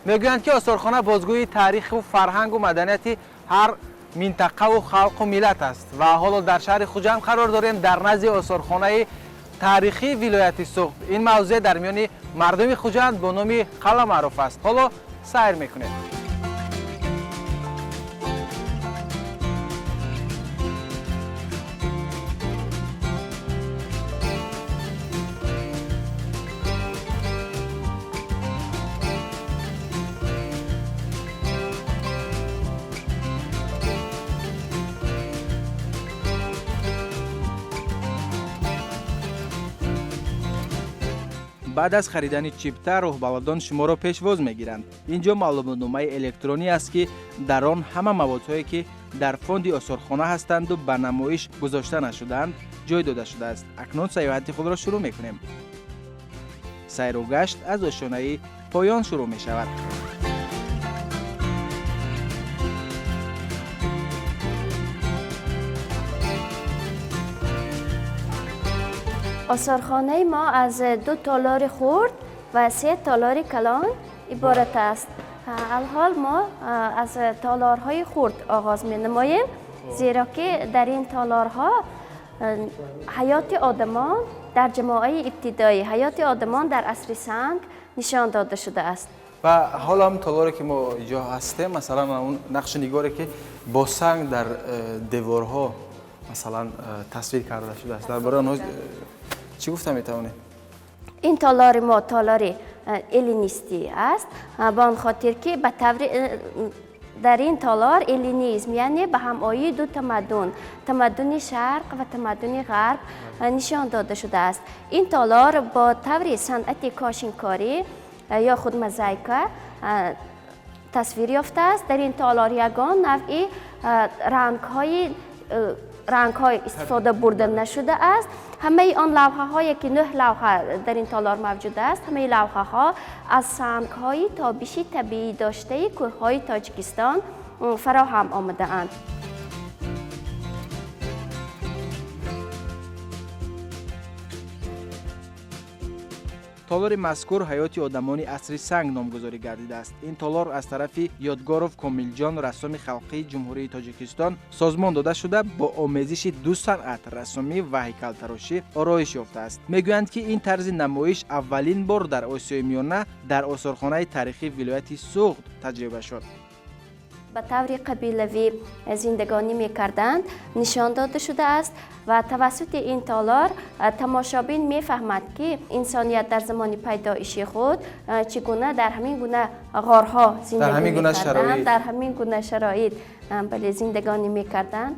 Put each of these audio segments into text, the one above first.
Мегӯянд, ки осорхона бозгӯии таъриху фарҳангу маданияти ҳар минтақаву халқу миллат аст. Ва ҳоло дар шаҳри Хуҷанд қарор дорем, дар назди осорхонаи таърихии вилояти Суғд. Ин мавзеъ дар миёни мардуми Хуҷанд бо номи Қалъа маъруф аст. Ҳоло сайр мекунем. Баъд аз харидани чипта роҳбаладон шуморо пешвоз мегиранд. Ин ҷо маълумотномаи электронӣ аст, ки дар он ҳама маводҳое, ки дар фонди осорхона ҳастанду ба намоиш гузошта нашудаанд, ҷой дода шудааст. Акнун сайёҳати худро шурӯъ мекунем. Сайру гашт аз ошёнаи поён шурӯъ мешавад. Осорхонаи мо аз ду толори хурд ва се толори калон иборат аст. Алҳол мо аз толорҳои хурд оғоз менамоем, зеро ки дар ин толорҳо ҳаёти одамон дар ҷамоаи ибтидоӣ, ҳаёти одамон дар асри санг нишон дода шудааст. Ва ҳоло ҳам толоре, ки мо инҷо ҳастем, масалан, он нақши нигаре, ки бо санг дар деворҳо, масалан, тасвир карда шудааст, дар бораи онҳо чӣ гуфта метавонед? Ин толори мо толори эллинистӣ аст, ба он хотир ки ба таври дар ин толор эллинизм, яъне ба ҳамоии ду тамаддун, тамаддуни шарқ ва тамаддуни ғарб, нишон дода шудааст. Ин толор бо таври санъати кошинкорӣ ё худ мозаика тасвир ёфтааст. Дар ин толор ягон навъи рангҳо истифода бурда нашудааст. Ҳамаи он лавҳаҳое, ки нӯҳ лавҳа дар ин толор мавҷуд аст, ҳамаи лавҳаҳо аз сангҳои тобиши табиӣ доштаи кӯҳҳои Тоҷикистон фароҳам омадаанд. Толори мазкур «Ҳаёти одамони асри санг» номгузорӣ гардидааст. Ин толор аз тарафи Ёдгоров Комилҷон, рассоми халқии Ҷумҳурии Тоҷикистон, созмон дода шуда, бо омезиши ду санъат, рассомӣ ва ҳайкалтарошӣ, ороиш ёфтааст. Мегӯянд, ки ин тарзи намоиш аввалин бор дар Осиёи Миёна дар осорхонаи таърихии вилояти Суғд таҷриба шуд. Ба таври қабилавӣ зиндагонӣ мекарданд, нишон дода шудааст ва тавассути ин толор тамошобин мефаҳмад, ки инсоният дар замони пайдоиши худ чӣ гуна дар ҳамин гуна ғорҳо зиндагӣ мекарданд, дар ҳамин гуна шароит, бале, зиндагонӣ мекарданд.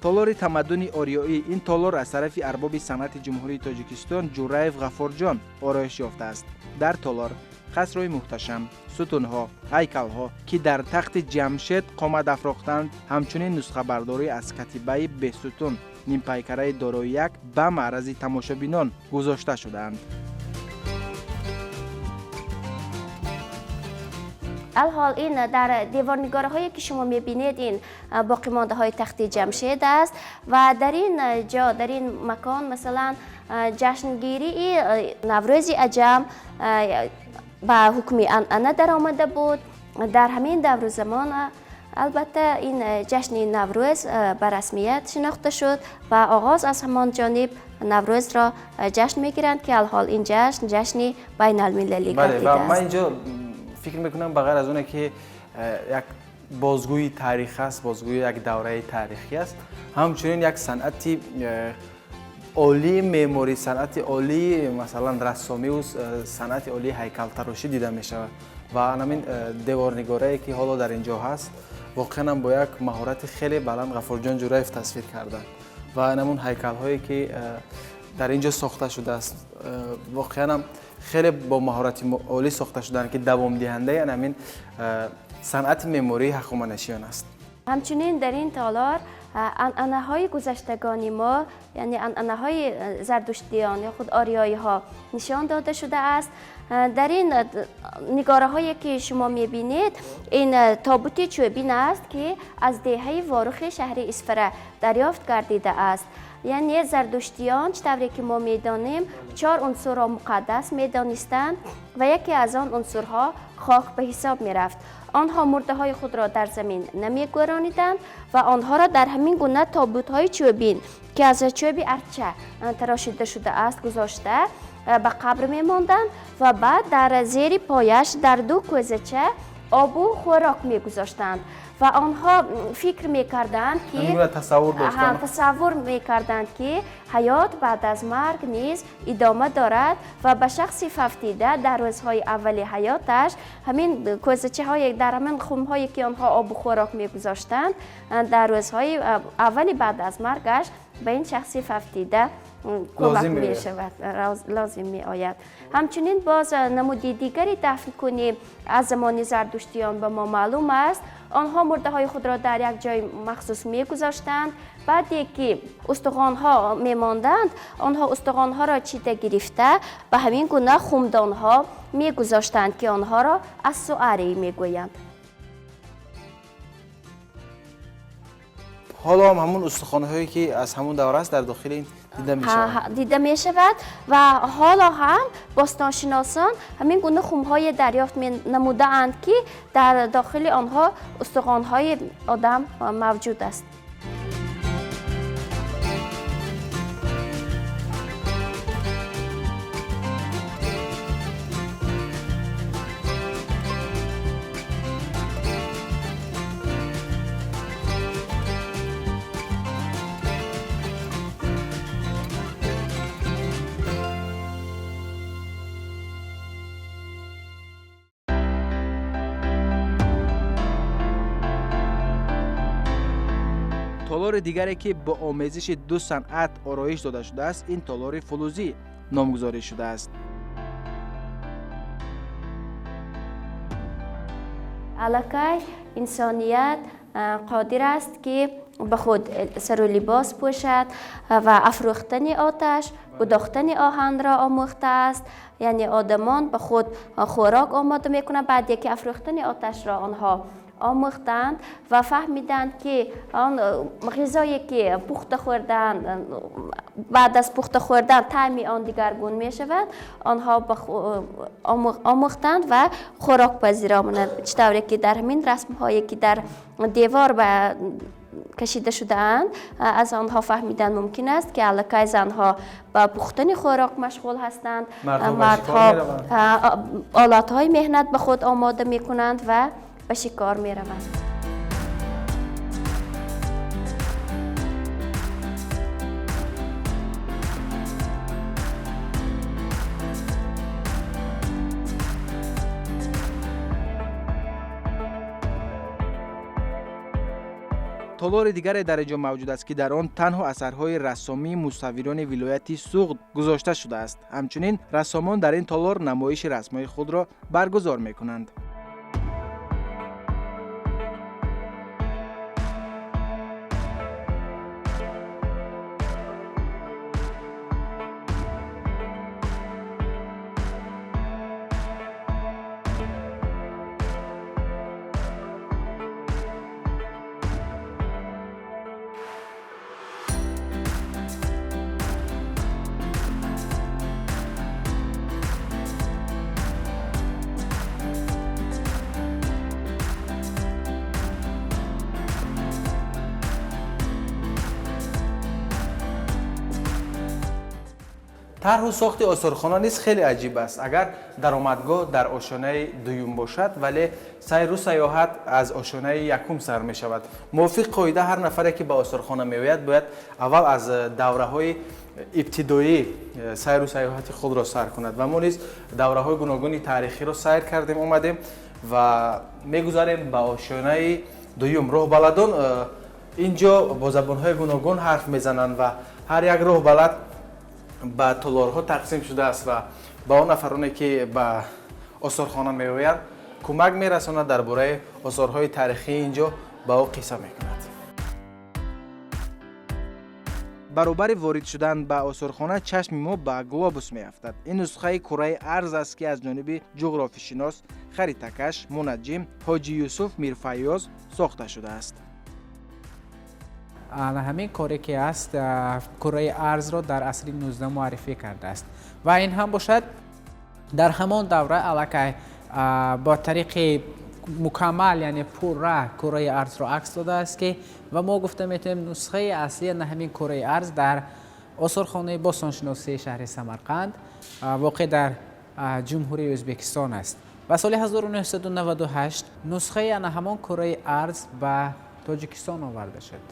Толори тамаддуни ориёӣ. Ин толор аз тарафи арбоби санъати Ҷумҳурии Тоҷикистон Ҷураев Ғаффорҷон ороиш ёфтааст. Дар толор қасрҳои муҳташам, сутунҳо, ҳайкалҳо, ки дар тахти Ҷамшед қомат афрохтанд, ҳамчунин нусхабардорӣ аз катибаи Бесутун, нимпайкараи дорои як, ба маърази тамошобинон гузошта шудаанд. Алҳол ин дар деворнигораҳое, ки шумо мебинед, ин боқимондаҳои тахти Ҷамшед аст ва дар ин ҷо, дар ин макон, масалан, ҷашнгирии Наврӯзи аҷам ба ҳукми анъана даромада буд. Дар ҳамин давру замон, албатта, ин ҷашни Наврӯз ба расмият шинохта шуд ва оғоз аз ҳамон ҷониб Наврӯзро ҷашн мегиранд, ки алҳол ин ҷашн ҷашни байналмилалӣ гардидааст. Ман инҷо фикр мекунам, ба ғайр аз оне ки як бозгӯи таърих аст, бозгӯи як давраи таърихӣ аст, ҳамчунин як санъати олии меъморӣ, санъати олии, масалан, рассомиву санъати олии ҳайкалтарошӣ дида мешавад. Ва ҳамин деворнигорае, ки ҳоло дар ин ҷо ҳаст, воқеан ҳам бо як маҳорати хеле баланд Ғафурҷон Ҷураев тасвир карданд. Ва ҳамун ҳайкалҳое, ки дар ин ҷо сохта шудааст, воқеан ҳам хеле бо маҳорати олӣ сохта шуданд, ки давомдиҳандаи ҳамин санъати меъмории ҳахоманишиён аст. Ҳамчунин дар ин толор Анъанаҳои гузаштагони мо, яъне анъанаҳои зардуштиён ё худ ориёиҳо нишон дода шудааст. Дар ин нигораҳое ки шумо мебинед, ин тобути чӯбин аст, ки аз деҳаи Ворухи шаҳри Исфара дарёфт гардидааст. Яъне зардуштиён, чӣ тавре ки мо медонем, чор унсурро муқаддас медонистанд ва яке аз он унсурҳо хок ба ҳисоб мерафт. Онҳо мурдаҳои худро дар замин намегӯрониданд ва онҳоро дар ҳамин гуна тобутҳои чӯбин, ки аз чӯби арча тарошида шудааст, гузошта ба қабр мемонданд ва баъд дар зери пояш дар ду кӯзача обу хӯрок мегузоштанд. Ва онҳо фикр мекарданд, ки тасаввур мекарданд, ки ҳаёт баъд аз марг низ идома дорад ва ба шахси фавтида дар рӯзҳои аввали ҳаёташ ҳамин кӯзачаҳое, дар ҳамин хумҳое ки онҳо обу хӯрок мегузоштанд, дар рӯзҳои аввали баъд аз маргаш ба ин шахси фавтида кӯмак мешавад, лозим меояд. Ҳамчунин боз намуди дигари дафнкунӣ аз замони зардуштиён ба мо маълум аст. Онҳо мурдаҳои худро дар як ҷои махсус мегузоштанд. Баъде ки устухонҳо мемонданд, онҳо устухонҳоро чида гирифта ба ҳамин гуна хумдонҳо мегузоштанд, ки онҳоро ассуарӣ мегӯянд. Ҳоло ҳам ҳамун устухонҳое ки аз ҳамун давра аст дар дохили ин дида мешавад. Дида мешавад ва ҳоло ҳам бостоншиносон ҳамин гуна хумҳое дарёфт намудаанд, ки дар дохили онҳо устухонҳои одам мавҷуд аст. Толори дигаре ки бо омезиши ду санъат ороиш дода шудааст, ин толори фулузӣ номгузорӣ шудааст. Аллакай инсоният қодир аст, ки ба худ сару либос пӯшад ва афрӯхтани оташ, гудохтани оҳанро омӯхтааст. Яъне одамон ба худ хӯрок омода мекунанд. Баъде ки афрӯхтани оташро онҳо омӯхтанд ва фаҳмиданд, ки он ғизое ки пухта хӯрдан, баъд аз пухта хӯрдан таъми он дигаргун мешавад, онҳо омӯхтанд ва хӯрокпазиро омаданд. Чӣ тавре ки дар ҳамин расмҳое ки дар девор ба кашида шудаанд, аз онҳо фаҳмидан мумкин аст, ки аллакай занҳо ба пухтани хӯрок машғул ҳастанд, мардҳо олатҳои меҳнат ба худ омода мекунанд ва ба шикор мераванд. Толори дигаре дар инҷо мавҷуд аст, ки дар он танҳо асарҳои рассомии мусаввирони вилояти Суғд гузошта шудааст. Ҳамчунин рассомон дар ин толор намоиши расмҳои худро баргузор мекунанд. Тарҳу сохти осорхона низ хеле аҷиб аст. Агар даромадгоҳ дар ошёнаи дуюм бошад, вале сайру сайёҳат аз ошёнаи якум сар мешавад. Мувофиқ қоида ҳар нафаре ки ба осорхона меояд, бояд аввал аз давраҳои ибтидоӣ сайру сайёҳати худро сар кунад ва мо низ давраҳои гуногуни таърихиро сайр кардем, омадем ва мегузарем ба ошёнаи дуюм. Роҳбаладон ин ҷо бо забонҳои гуногун ҳарф мезананд ва ҳар як роҳбалад ба толорҳо тақсим шудааст ва ба он нафароне ки ба осорхона меоянд кӯмак мерасонад, дар бораи осорҳои таърихии ин ҷо ба ӯ қисса мекунад. Баробари ворид шудан ба осорхона чашми мо ба глобус меафтад. Ин нусхаи кураи арз аст, ки аз ҷониби ҷуғрофишинос, харитакаш, мунаҷҷим Ҳоҷи Юсуф Мирфайёз сохта шудааст. Ҳамин коре ки аст, кураи арзро дар асри 19 муаррифӣ кардааст ва ин ҳам бошад дар ҳамон давра аллакай бо тариқи мукаммал, яъне пурра кураи арзро акс додааст, ки ва мо гуфта метавонем, нусхаи аслии на ҳамин кураи арз дар осорхонаи бостоншиносии шаҳри Самарқанд, воқеъ дар Ҷумҳурии Ӯзбекистон аст ва соли 1998 нусхаи ана ҳамон кураи арз ба Тоҷикистон оварда шуд.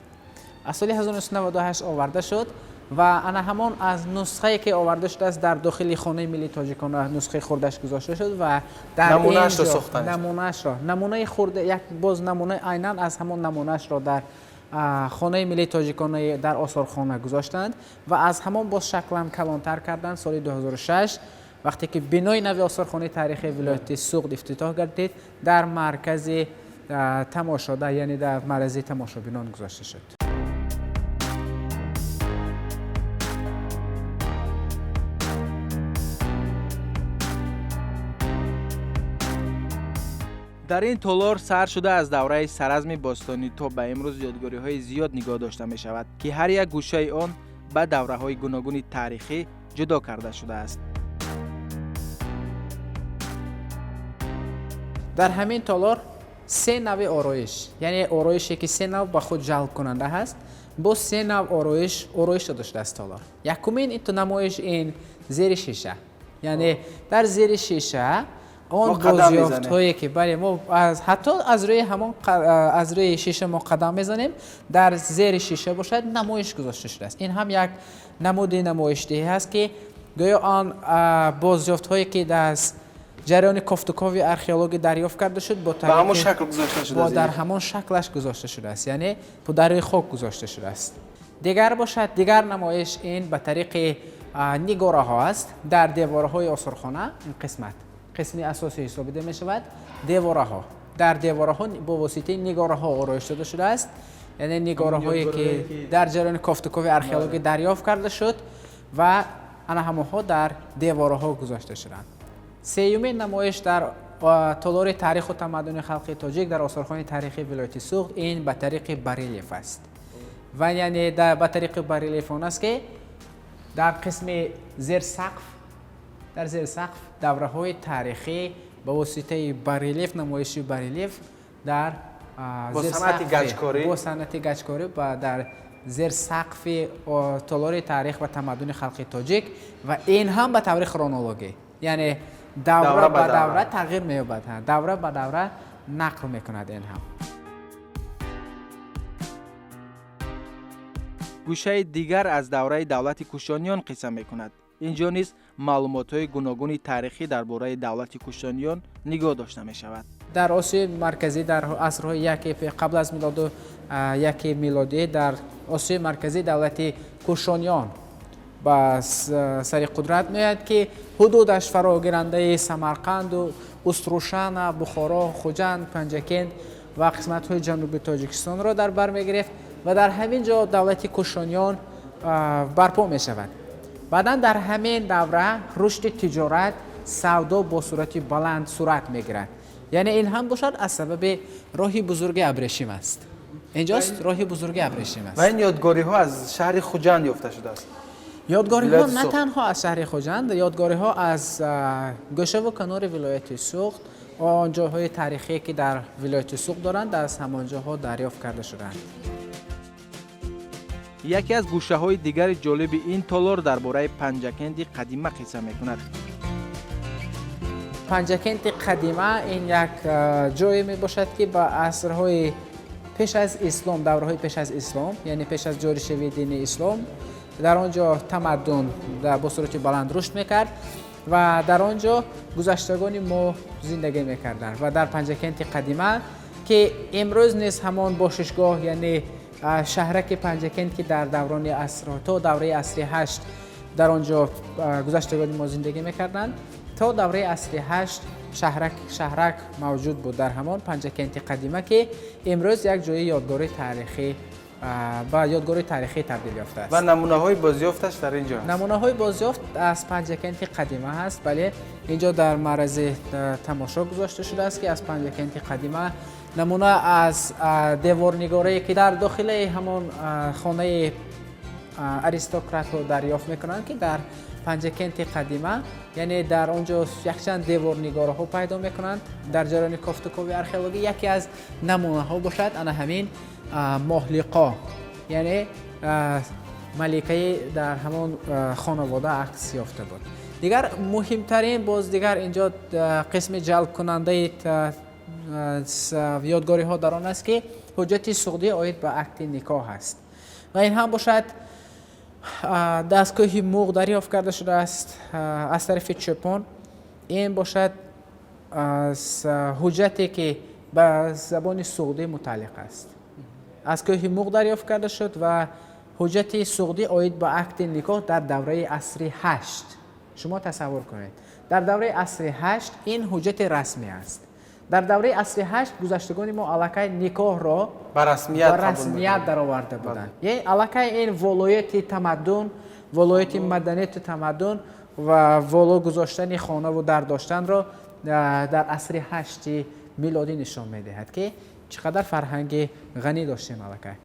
Аз соли 1998 оварда шуд ва ана ҳамон аз нусхае ки оварда шудааст, дар дохили Хонаи миллии тоҷикон нусхаи хурдаш гузошта шуд ва дар намунаашро сохтанд. Намунаашро, намунаи хурда, як боз намуна, айнан аз ҳамон намунаашро дар Хонаи миллии тоҷикон дар осорхона гузоштанд ва аз ҳамон боз шаклан калонтар карданд. Соли 2006, вақте ки бинои нави осорхонаи таърихии вилояти Суғд ифтитоҳ гардид, дар маркази тамошода, яъне дар маркази тамошобинон гузошта шуд. Дар ин толор сар шуда аз давраи саразми бостонӣ то ба имрӯз ёдгориҳои зиёд нигоҳ дошта мешавад, ки ҳар як гӯшаи он ба давраҳои гуногуни таърихӣ ҷудо карда шудааст. Дар ҳамин толор се навъи ороиш, яъне ороише ки се нав ба худ ҷалбкунанда ҳаст, бо се нав ороиш ороиш дода шудааст толор. Якумин ин намоиш ин зери шиша, яъне дар зери шиша он бозёфтҳое ки, бале, мо ҳатто аз рӯи ҳамон, аз рӯи шиша мо қадам мезанем, дар зери шиша бошад намоиш гузошта шудааст. Ин ҳам як намуди намоишдиҳӣ ҳаст, ки гӯё он бозёфтҳое ки аз ҷараёни кофтукови археологӣ дарёфт карда шуд, бо ҳамон шакл гузошта шудааст. Дар ҳамон шаклаш гузошта шудааст, яъне дар рӯи хок гузошта шудааст. Дигар бошад, дигар намоиш ин ба тариқи нигораҳо аст дар деворҳои осорхона. Ин қисмат қисми асосӣ ҳисобида мешавад. Девораҳо, дар девораҳо бо воситаи нигораҳо ороиш дода шудааст, яъне нигораҳое ки дар ҷараёни кофтукови археологӣ дарёфт карда шуд ва ана ҳамонҳо дар девораҳо гузошта шуданд. Сеюмин намоиш дар толори таъриху тамаддуни халқи тоҷик дар осорхонаи таърихии вилояти Суғд ин ба тариқи барельеф аст ва яъне ба тариқи барельеф он аст, ки дар қисми зерсақф, дар зери сақф давраҳои таърихӣ ба воситаи барельеф, намоиши барельеф дар бо санъати гаҷкорӣ, бо санъати гаҷкорӣ дар зер сақфи толори таърих ва тамаддуни халқи тоҷик ва ин ҳам ба таври хронологӣ, яъне давра ба давра тағйир меёбад, давра ба давра нақл мекунад ин ҳам. Гӯшаи дигар аз давраи давлати Кушониён қисса мекунад. Ин ҷо низ маълумотҳои гуногуни таърихӣ дар бораи давлати Кушониён нигоҳ дошта мешавад. Дар Осиёи Марказӣ дар асрҳои яки қабл аз милоду яки милодӣ дар Осиёи Марказӣ давлати Кушониён ба сари қудрат меояд, ки ҳудудаш фарогирандаи Самарқанду Уструшана, Бухоро, Хуҷанд, Панҷакент ва қисматҳои ҷануби Тоҷикистонро дар бар мегирифт ва дар ҳамин ҷо давлати Кушониён барпо мешавад. Баъдан дар ҳамин давра рушди тиҷорат, савдо бо суръати баланд сурат мегирад, яъне ин ҳам бошад аз сабаби роҳи бузурги абрешим аст. Инҷост роҳи бузурги абрешим аст. Ва ин ёдгориҳо аз шаҳри Хуҷанд ёфта шудааст. Ёдгориҳо на танҳо аз шаҳри Хуҷанд, ёдгориҳо аз гӯшаву канори вилояти Суғд, он ҷойҳои таърихие ки дар вилояти Суғд доранд, аз ҳамон ҷоҳо дарёфт карда шудаанд. Яке аз гӯшаҳои дигари ҷолиби ин толор дар бораи Панҷакенти қадима қисса мекунад. Панҷакенти қадима ин як ҷое мебошад, ки ба асрҳои пеш аз ислом, давраҳои пеш аз ислом, яъне пеш аз ҷоришавии дини ислом, дар он ҷо тамаддун бо суръати баланд рушд мекард ва дар он ҷо гузаштагони мо зиндагӣ мекарданд. Ва дар Панҷакенти қадима, ки имрӯз низ ҳамон бошишгоҳ, яъне шаҳраки Панҷакент, ки дар даврони аср то давраи асри ҳашт дар он ҷо гузаштагони мо зиндагӣ мекарданд, то давраи асри ҳашт шаҳрак мавҷуд буд дар ҳамон Панҷакенти қадима, ки имрӯз як ҷои ёдгории таърихӣ ба ёдгори таърихӣ табдил ёфтааст. Ва намунаҳои бозёфташ дар ин ҷо аст. Намунаҳои бозёфт аз Панҷакенти қадима ҳаст, бале, ин ҷо дар маърази тамошо гузошта шудааст, ки аз Панҷакенти қадима намуна аз деворнигорае, ки дар дохилаи ҳамон хонаи аристократҳо дарёфт мекунанд, ки дар Панҷакенти қадима, яъне дар он ҷо якчанд деворнигораҳо пайдо мекунанд. Дар ҷараёни кофтукови археологӣ яке аз намунаҳо бошад ана ҳамин моҳлиқо, яъне маликаи дар ҳамон хонавода акс ёфта буд. Дигар муҳимтарин боз дигар ин ҷо қисми ҷалбкунандаи ёдгориҳо дар он аст, ки ҳуҷҷати суғдӣ оид ба акти никоҳ аст ва ин ҳам бошад дастгоҳи муғ дарёфт карда шудааст аз тарафи чӯпон. Ин бошад ҳуҷҷате, ки ба забони суғдӣ мутааллиқ аст. Аз кӯҳи муғ дарёфт карда шуд ва ҳуҷҷати суғдӣ оид ба акти никоҳ дар давраи асри ҳашт. Шумо тасаввур кунед, дар давраи асри ҳашт ин ҳуҷҷати расмӣ аст. Дар давраи асри ҳашт гузаштагони мо аллакай никоҳро ба расмият дароварда буданд. Яъне аллакай ин волояти тамаддун, волояти маданияту тамаддун ва воло гузоштани хонаву дар доштанро дар асри ҳашти милодӣ нишон медиҳад, ки чӣ қадар фарҳанги ғанӣ доштем аллакай.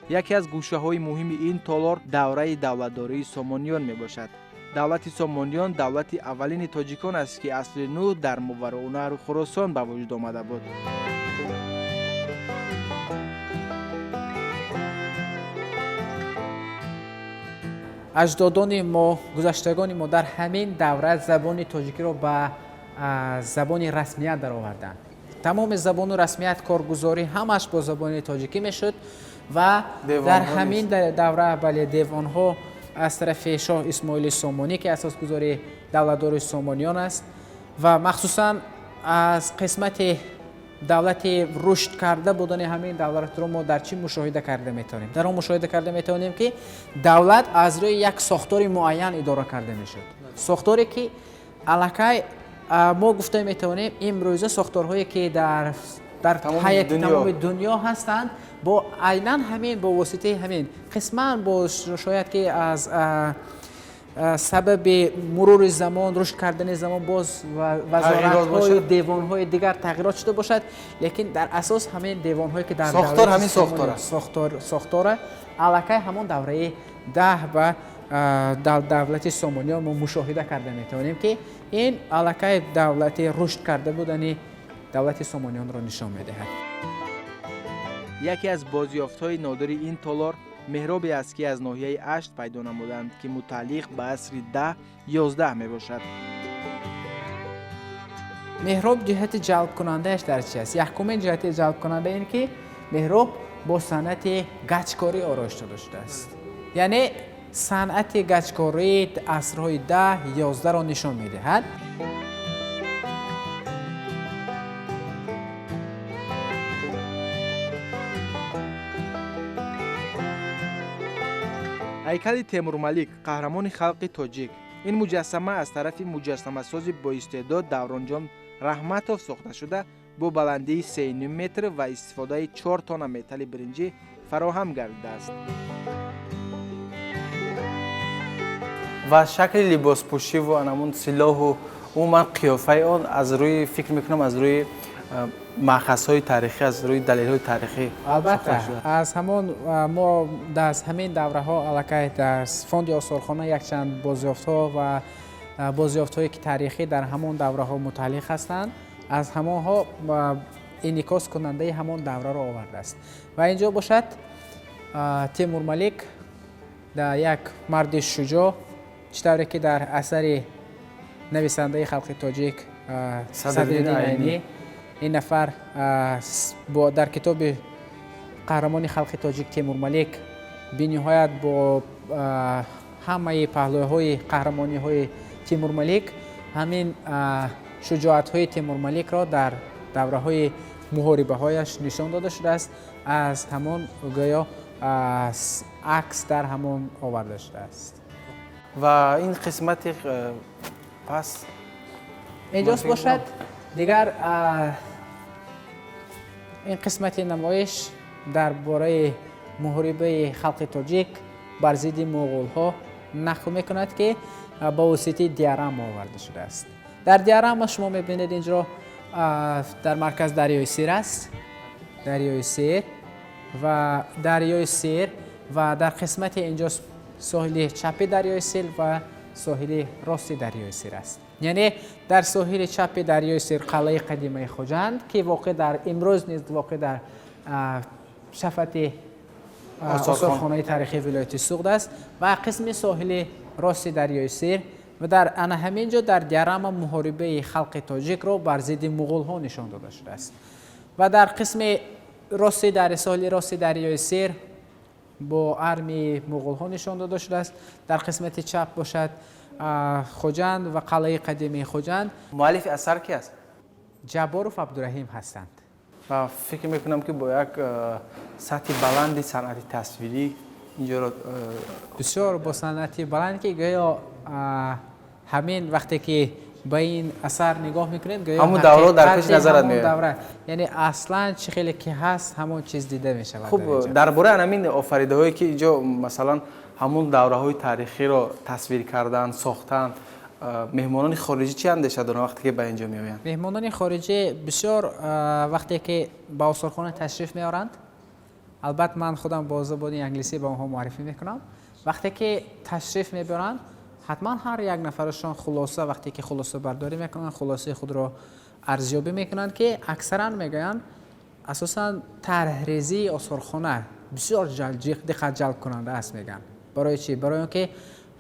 Яке аз гӯшаҳои муҳими ин толор давраи давлатдории сомониён мебошад. Давлати сомониён давлати аввалини тоҷикон аст, ки асри нӯҳ дар Мовароуннаҳру Хуросон ба вуҷуд омада буд. Аҷдодони мо, гузаштагони мо дар ҳамин давра забони тоҷикиро ба забони расмият дароварданд. Тамоми забону расмият коргузорӣ ҳамаш бо забони тоҷикӣ мешуд ва дар ҳамин давра, бале, девонҳо аз тарафи шоҳ Исмоили Сомонӣ, ки асосгузори давлатдори сомониён аст ва махсусан аз қисмати давлати рушд карда будани ҳамин давлатро мо дар чӣ мушоҳида карда метавонем? Дар он мушоҳида карда метавонем, ки давлат аз рӯи як сохтори муайян идора карда мешуд. Сохторе, ки аллакай мо гуфта метавонем имрӯза сохторҳое, ки дар ҳайати тамоми дунё ҳастанд, бо айнан ҳамин, бо воситаи ҳамин қисман бо шояд ки аз сабаби мурури замон, рушд кардани замон боз вазоратҳою девонҳои дигар тағйирот шуда бошад, лекин дар асос ҳамин девонҳое, ки дар сохтор ҳамин сохтор сохтора аллакай ҳамон давраи даҳ ба давлати сомониён мо мушоҳида карда метавонем, ки ин аллакай давлати рушд карда будани давлати сомониёнро нишон медиҳад. Яке аз бозёфтҳои нодири ин толор меҳробе аст, ки аз ноҳияи Ашт пайдо намуданд, ки мутааллиқ ба асри 10-11 мебошад. Меҳроб ҷиҳати ҷалбкунандааш дар чи аст? Якумин ҷиҳати ҷалбкунанда ин ки меҳроб бо санъати гачкорӣ ороиш дода шудааст. Яъне санъати гачкории асрҳои 10-11-ро нишон медиҳад. Ҳайкали Темурмалик, қаҳрамони халқи тоҷик. Ин муҷассама аз тарафи муҷассамасози боистеъдод Давронҷон Раҳматов сохта шуда, бо баландии 3,5 метр ва истифодаи 4 тонна металли биринҷӣ фароҳам гардидааст. Ва шакли либоспӯшиву анамун силоҳу умуман қиёфаи он аз рӯи, фикр мекунам, аз рӯи маъхазҳои таърихӣ, аз рӯи далелҳои таърихӣ. Албатта, аз ҳамон мо дар ҳамин давраҳо аллакай дар фонди осорхона якчанд бозёфтҳо ва бозёфтҳое, ки таърихӣ дар ҳамон давраҳо мутааллиқ ҳастанд, аз ҳамонҳо инъикоскунандаи ҳамон давраро овардааст. Ва ин ҷо бошад Темурмалик, як марди шуҷоъ, чӣ тавре ки дар асари нависандаи халқи тоҷик Садриддин Айнӣ, ин нафар дар китоби қаҳрамони халқи тоҷик Темурмалик бениҳоят бо ҳамаи паҳлӯҳои қаҳрамониҳои Темурмалик, ҳамин шуҷоатҳои Темурмаликро дар давраҳои муҳорибаҳояш нишон дода шудааст. Аз ҳамон гӯё акс дар ҳамон оварда шудааст. Ва ин қисмати пас Инҷост бошад дигар ин қисмати намоиш дар бораи муҳорибаи халқи тоҷик бар зидди муғулҳо нақл мекунад, ки ба воситаи диорама оварда шудааст. Дар диорама шумо мебинед инҷо дар марказ дарёи Сир аст, дарёи Сир ва дарёи Сир ва дар қисмати инҷо соҳили чапи дарёи Сир ва соҳили рости дарёи Сир аст. Яъне дар соҳили чапи дарёи Сир қалъаи қадимаи Хуҷанд, ки воқеъ дар имрӯз низ воқеъ дар шафати осорхонаи таърихии вилояти Суғд аст, ва қисми соҳили рости дарёи Сир ва дар ана ҳамин ҷо дар диорама муҳорибаи халқи тоҷикро бар зидди муғулҳо нишон дода шудааст. Ва дар қисми рости дар соҳили рости дарёи Сир бо армияи муғулҳо нишон дода шудааст. Дар қисмати чап бошад Хуҷанд ва қалъаи қадимии Хуҷанд. Муаллифи асар ки аст? Ҷабборов Абдураҳим ҳастанд. Ва фикр мекунам, ки бо як сатҳи баланди санъати тасвирӣ инҷоро бисёр бо санъати баланд, ки гӯё ҳамин вақте ки ба ин асар нигоҳ мекунед, гӯё ҳамон давраро дар пеши назарат меояд. Давра, яъне аслан чӣ хеле ки ҳаст, ҳамон чиз дида мешавад. Хуб, дар бораи ҳамин офаридаҳое ки инҷо масалан ҳамон давраҳои таърихиро тасвир кардан, сохтан, меҳмонони хориҷӣ чӣ андеша доранд вақте ки ба инҷо меоянд? Меҳмонони хориҷӣ бисёр вақте ки ба осорхона ташриф меоранд, албатта ман худам бо забони англисӣ ба онҳо муаррифӣ мекунам, вақте ки ташриф мебаранд, ҳатман ҳар як нафарашон хулоса, вақте ки хулосабардорӣ мекунанд, хулосаи худро арзёбӣ мекунанд, ки аксаран мегӯянд асосан тарҳрезии осорхона бисёр диққат ҷалбкунанда аст мегӯянд. Барои чӣ? Барои он ки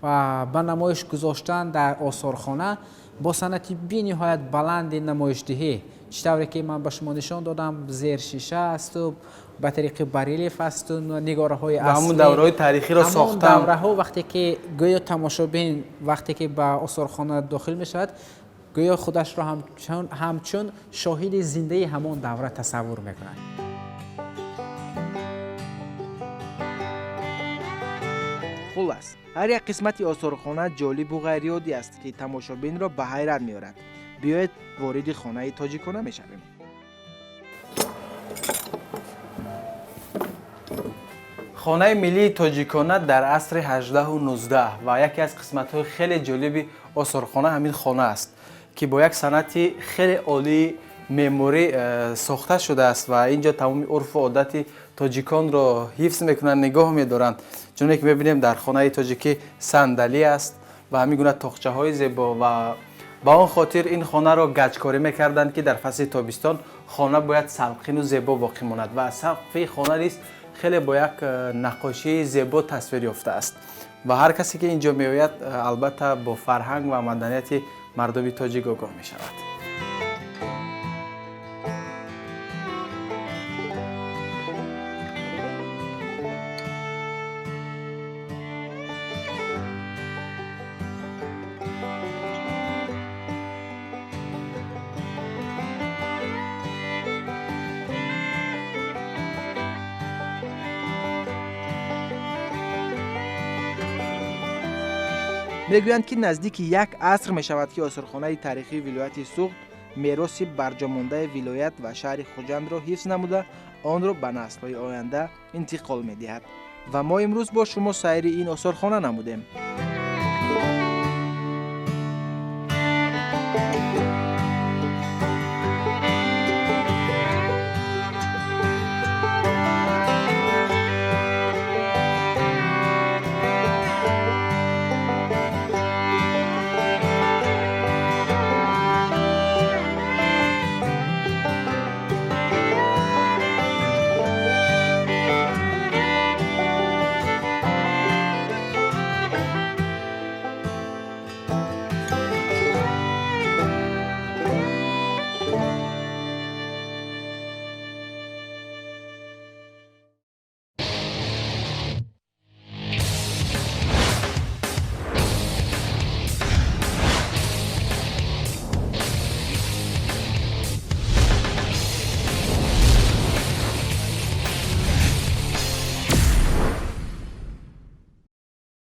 ба намоиш гузоштан дар осорхона бо санъати бениҳоят баланди намоишдиҳӣ, чӣ тавре ки ман ба шумо нишон додам, зершиша асту ба тариқи барельеф асту нигораҳои аслӣ, ҳамон давраҳои таърихиро сохтан, ҳамон давраҳо вақте ки гӯё тамошобин вақте ки ба осорхона дохил мешавад, гӯё худашро ҳамчун шоҳиди зиндаи ҳамон давра тасаввур мекунад. Хулас, ҳар як қисмати осорхона ҷолибу ғайриоддӣ аст, ки тамошобинро ба ҳайрат меорад. Биёед вориди хонаи тоҷикона мешавем. Хонаи миллии тоҷикона дар асри 18-19 ва яке аз қисматҳои хеле ҷолиби осорхона ҳамин хона аст, ки бо як санъати хеле олии меъморӣ сохта шудааст ва инҷо тамоми урфу одати тоҷиконро ҳифз мекунанд, нигоҳ медоранд. Чуне ки мебинем, дар хонаи тоҷикӣ сандалӣ аст ва ҳамин гуна тоқчаҳои зебо, ва ба он хотир ин хонаро гаҷкорӣ мекарданд, ки дар фасли тобистон хона бояд салқину зебо боқӣ монад ва сақфи хона низ хеле бо як наққошии зебо тасвир ёфтааст. Ва ҳар касе ки инҷо меояд, албатта бо фарҳанг ва маданияти мардуми тоҷик огоҳ мешавад. Мегӯянд, ки наздики як аср мешавад, ки осорхонаи таърихии вилояти Суғд мероси барҷомондаи вилоят ва шаҳри Хуҷандро ҳифз намуда, онро ба наслҳои оянда интиқол медиҳад. Ва мо имрӯз бо шумо сайри ин осорхона намудем.